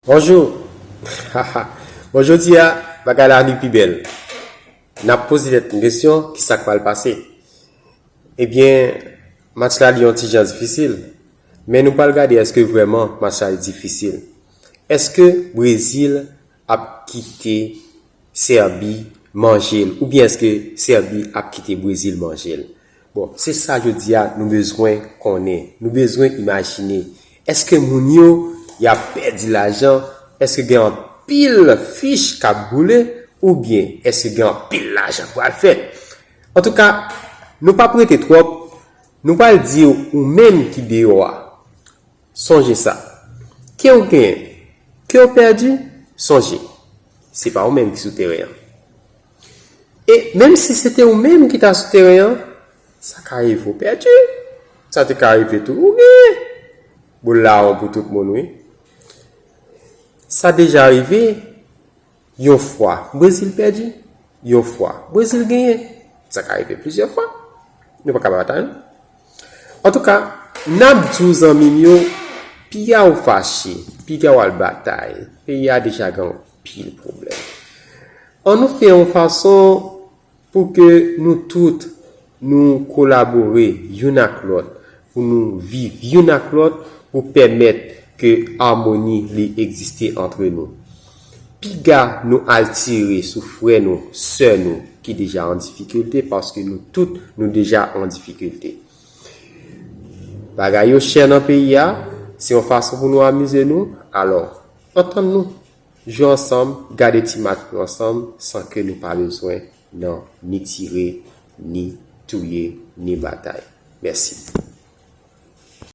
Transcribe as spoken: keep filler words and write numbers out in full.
Bonjou. Bon, jodi a, bagay la li pi bèl. N ap poze tèt nou kesyon, ki sa k pral pase? Ebyen, match la li yon ti jan difisil. Men nou pral gade èske vrèman match la li difisil. Èske Brezil ap kite Sèbi manje l? Oubyen èske Sèbi ap kite Brezil manje l? Bon, se sa jodi a nou bezwen konnen. Nou bezwen imajine. Èske moun yo, y ap pèdi lajan? Èske gen anpil fich k ap boule? Oubyen èske gen anpil lajan k pral fèt? Antouka, nou p ap rete twòp. Nou pral di w ou menm ki deyò a. Sonje sa. Ke w genyen, ke w pèdi, sonje. Se pa ou menm ki sou teren an. E menm si se te ou menm ki ta sou teren an, sa ka rive w pèdi. Sa te ka rive tou ou genyen. Boul la won pou tout moun, wi. Sa deja rive yon fwa Brezil pèdi, yon fwa Brezil genyen. Sa ka rive plizyè fwa. Nou pa ka batay, non. Antouka, n ap di w zanmi m yo, piga w fache, piga w al batay. Peyi a deja gen anpil pwoblèm. Ann nou fè yon fason pou ke nou tout nou kolabore youn ak lòt, pou nou viv youn ak lòt, pou pèmèt ke amoni li egziste antre nou. Piga nou al tire sou frè nou, sè nou ki deja an difikilte, paske nou tout nou deja an difikilte. Bagay yo chè nan peyi a, se yon fason pou nou amize nou, alò, antann nou, jwe ansanm, gade ti match nou ansanm, san ke nou pa bezwen nan ni tire, ni touye, ni batay. Mèsi.